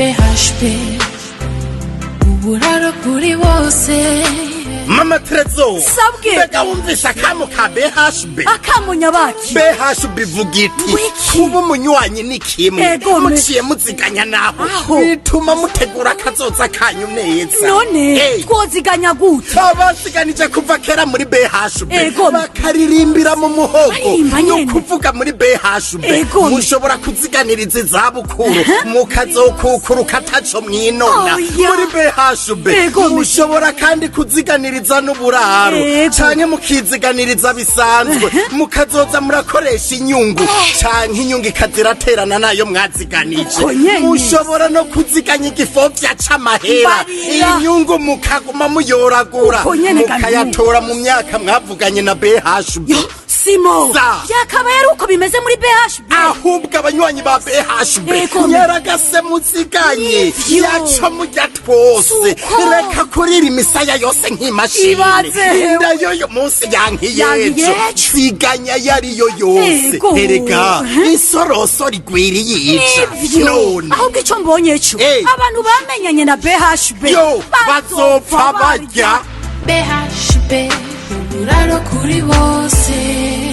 BHP, uburaro kuri bose. Mama Trezo. Sabwe. Mbega wumvise akamo ka BHB? Akamo nyabaki? BHB ivuga iti Wiki. Kuba umunywanyi ni kimwe, muciye muziganya naho Aho. bituma mutegura akazoza kanyu neza. None twoziganya gute? Abasiganije kuva kera muri BHB bakaririmbira mu muhogo. Baririmba Ni nyene. ukuvuga muri BHB mushobora kuziganiriza izabukuru, mukazokukuruka ataco mwinona. Oya. Muri BHB mushobora kandi kuziganiriza n'uburaro canke mukiziganiriza bisanzwe, mukazoza murakoresha inyungu, canke inyungu ikaziraterana nayo mwaziganije. Uko nyene. Mushobora no kuziganya igifovya c'amahera, Mbarira. inyungu mukaguma muyoragura, Uko nyene ga. mukayatora mu myaka mwavuganye na BHB. Yo Simo, Sa. byakabaye ari uko bimeze muri BHB. Ahubwo abanywanyi ba BHB, nyaragase muziganye. Nivyo. Yaco mujya twose. Suko. Reka kurira imisaya yose nk'imashini. Ibaze. Inda y'uyu munsi yankiyejo. Yankiyejo. Ziganya yariyo yose. Erega isoroso rigwiriye ica. Nivyo. None Ahubwo ico mbonye co, abantu bamenyanye na BHB yo bazopfa barya. BHP, uburaro kuri bose.